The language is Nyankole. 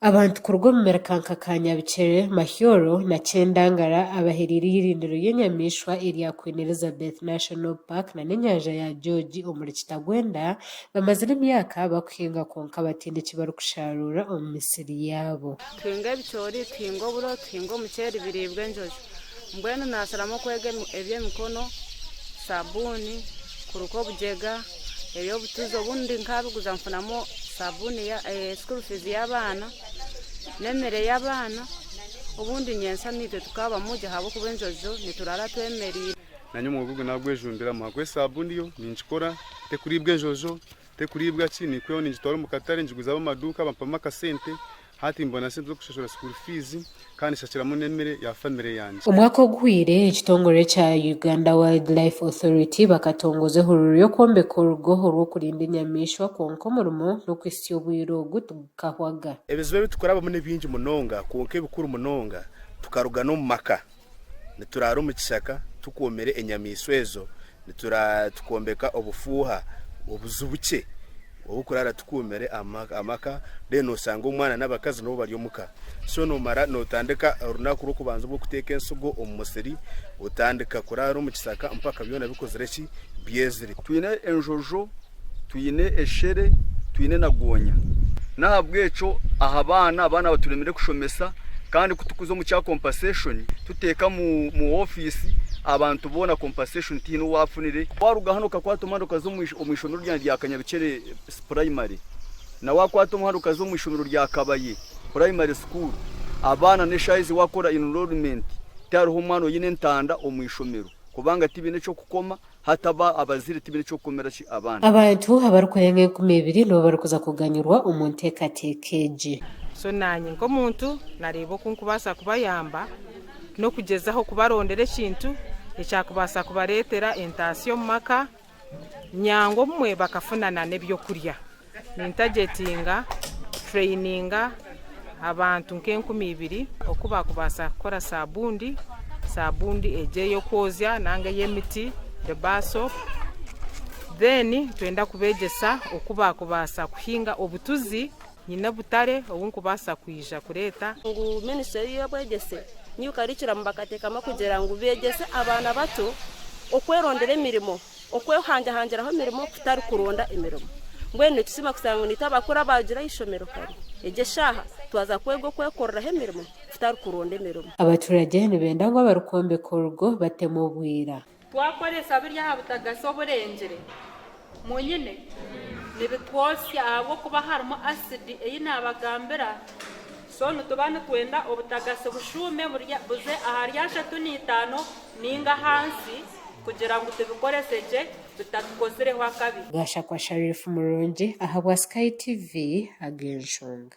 Abantu kuruga omu miruka nka Kanyabikyere, Mahyoro na Kyendangara abaheriire eirindiro ry'enyamaishwa erya Queen Elizabeth National Park na n'enyanja ya George omuri Kitagwenda bamazire emyaka bakuhinga kwonka bataine eki barikusharuura omu misiri yaabo. Tuhinga ebicoori, tuhinga oburo, tuhinga omuceeri biriibwa enjojo. Mbwenu naasharamu okwega eby'emikono, sabuuni, kuruka obugyega, eby'obutuzi obundi nkabiguza nfunamu sabuuni school fees y'abaana n'emere y'abaana obundi nyentsya naitwe tukabamu gye ahabw'okuba enjojo nituraara twemereire. Nanye omwoga ogu nagwejumbiramu ahabw'okuba esabuuni yo ningikora tekuriibwa enjojo, tekuriibwa ki, ninkwihaho ningitwara omu katare ngiguza ab'amaduuka bampamu akasente Hati mbona sente z'okushashura school fees kandi nshakiramu n'emere ya family yangye. Omwaka oguhweire, ekitongore ekya Uganda Wildlife Authority bakatongoza ehururu y'okwombeka orugo orw'okurinda enyamaishwa kwonka omurimo n'okuhitsya obwire ogu tigukahwaga. Ebizibu ebi turikurabamu ni bingi munonga kwonka ebikuru munonga tukaruga n'omu maka nituraara omu kishaka tukuumire enyamaishwa ezo, tukombeka obufuuha obuju bukye obw'okuraara tukuumire amaka then osanga omwana n'abakazi nibo bari omuka. So noomara nootandika orunaku rw'okubanza orw'okuteeka ensigo omu musiri, otandika kuraara omu kisaka mpaka byona bikozire ki? Byezire. Twine enjojo, twine eshere, twine na goonya. N'ahabw'ekyo aha baana, abaana baturemire kushomesa kandi ku turikuza omu kya compensation tuteeka omu ofiisi abantu boona compensation tihaine owaafunire. Waaruga hanu okakwata omuhanda okaza omu ishomero ryangye rya Kanyabikyere Primary na waakwata omuhanda okaza omu ishomero rya Kabaye Primary School, abaana n'eshaaha ezi waakora enrollment tihariho omwana oine entanda omu ishomero kubanga tibaine eky'okukoma. Hati abazaire tibaine eky'okukomera ki abaana. Abantu abarikurenga 2000 nibo barikuza kuganyurwa omu nteekateeka egi. So naanye nk'omuntu nareeba oku nkubaasa kubayamba n'okugyezaho kubarondera ekintu ekyakubaasa kubareetera entaasya omu maka nyangwa obumwe bakafuna na n'ebyokurya. Nintagetinga kutureyininga abantu nk'enkumi ibiri oku baakubaasa kukora saabundi, saabundi egyo ey'okwozya nanga ey'emiti the bar soap. Then nitwenda kubeegyesa oku baakubaasa kuhinga obutuzi. Nyine obutare obu nkubaasa kwija kureeta. Ngu minisitule y'eby'obwegyese new curriculum bakateekamu kugira ngu beegyese abaana bato okwerondera emirimo. Okwehangyahangiraho emirimo kutari kuronda emirimo. Mbwenu nitusiima kushanga ngu naitwe abakuru abaarugiire aha ishomero kare, egyo eshaaha twaza kwega okwekoreraho emirimo kutari kuronda emirimo. Abaturage nibenda ngu abarikwombeka orugo batemu obwira. Twakoresa biri aha butagasi oburengire, munyine? Nibitwosya ahabw'okuba harimu asidi ei naabagambira. So nituba nitwenda obutagasi bushuume buze ahari 35 nainga ahansi kugira ngu tubikorese gye bitatukozireho akabi. Gashakwa Sharif Murungi ahabwa Sky TV ag'enshonga.